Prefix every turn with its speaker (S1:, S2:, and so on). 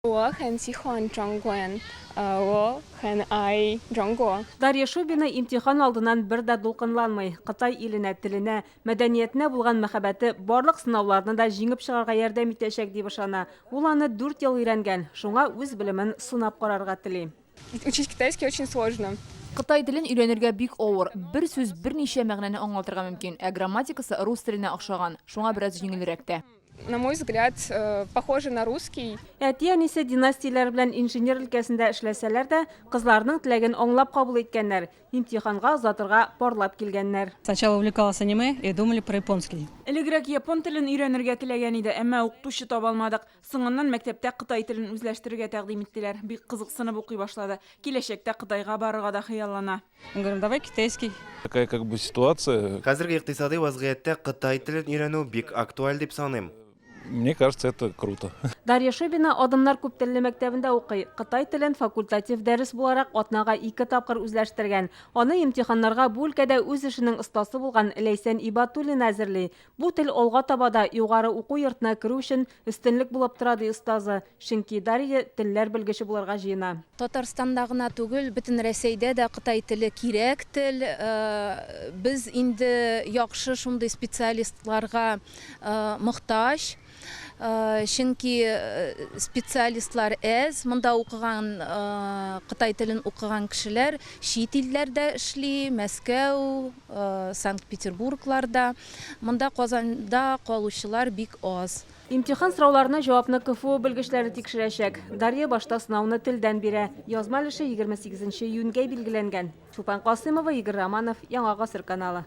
S1: 我很喜欢中国，我很爱中国。
S2: Дарья Шубина имтихан алдыннан бер дә дулкынланмый. Кытай иленә, теленә, мәдәниятенә булган мәхәббәте барлык сынауларны да җиңеп чыгарга ярдәм итәчәк дип ышана. Ул аны дүрт ел өйрәнгән, шуңа үз белемен сынап карарга тели.
S1: Учить китайский очень сложно.
S3: Кытай телен өйрәнергә бик авыр. Бер сүз берничә мәгънәне аңлатырга мөмкин, ә грамматикасы рус теленә охшаган, шуңа бераз җиңелрәк тә.
S1: На мой взгляд, похоже на русский.
S2: Әти-әнисе династияләре белән инженер өлкәсендә эшләсәләр дә, кызларының теләген аңлап кабул иткәннәр, имтиханга озатырга парлап килгәннәр.
S4: Сначала увлекалась аниме и думали про японский.
S5: Элегрәк япон телен өйрәнергә теләгән иде, әмма укытучы таба алмадык. Соңыннан мәктәптә кытай телен үзләштерергә тәкъдим иттеләр. Бик кызыксынып укый башлады. Киләчәктә Кытайга барырга да хыяллана.
S4: Мы говорим, давай китайский.
S6: Такая как бы ситуация.
S7: Хәзерге икътисадый вазгыятьтә кытай телен өйрәнү бик актуаль дип саныйм.
S6: Мне кажется, это круто.
S2: Дарья Шубина Адымнар күптелле мәктәбендә укый. Кытай телен факультатив дәрес буларак атнага ике тапкыр үзләштергән. Аны имтиханнарга бу өлкәдә үз эшенең остасы булган Ләйсән Ибатуллина әзерли. Бу тел алга таба да югары уку йортына керү өчен өстенлек булып тора, ди остазы. Чөнки Дарья телләр белгече булырга җыена.
S8: Татарстанда гына түгел, бөтен Рәсәйдә дә кытай теле кирәк тел. Без инде яхшы шундый специалистларга мохтаҗ. Чөнки специалистлар әз. Монда укыган, кытай телен укыган кешеләр чит илләрдә эшли, Мәскәү, Санкт-Петербургларда. Монда Казанда калучылар бик аз.
S2: Имтихан сорауларына җавапны КФУ белгечләре тикшерәчәк. Дарья башта сынауны телдән бирә. Язма өлеше 28 июньгә билгеләнгән. Чулпан Касыймова, Игорь Романов, Яңа Гасыр каналы.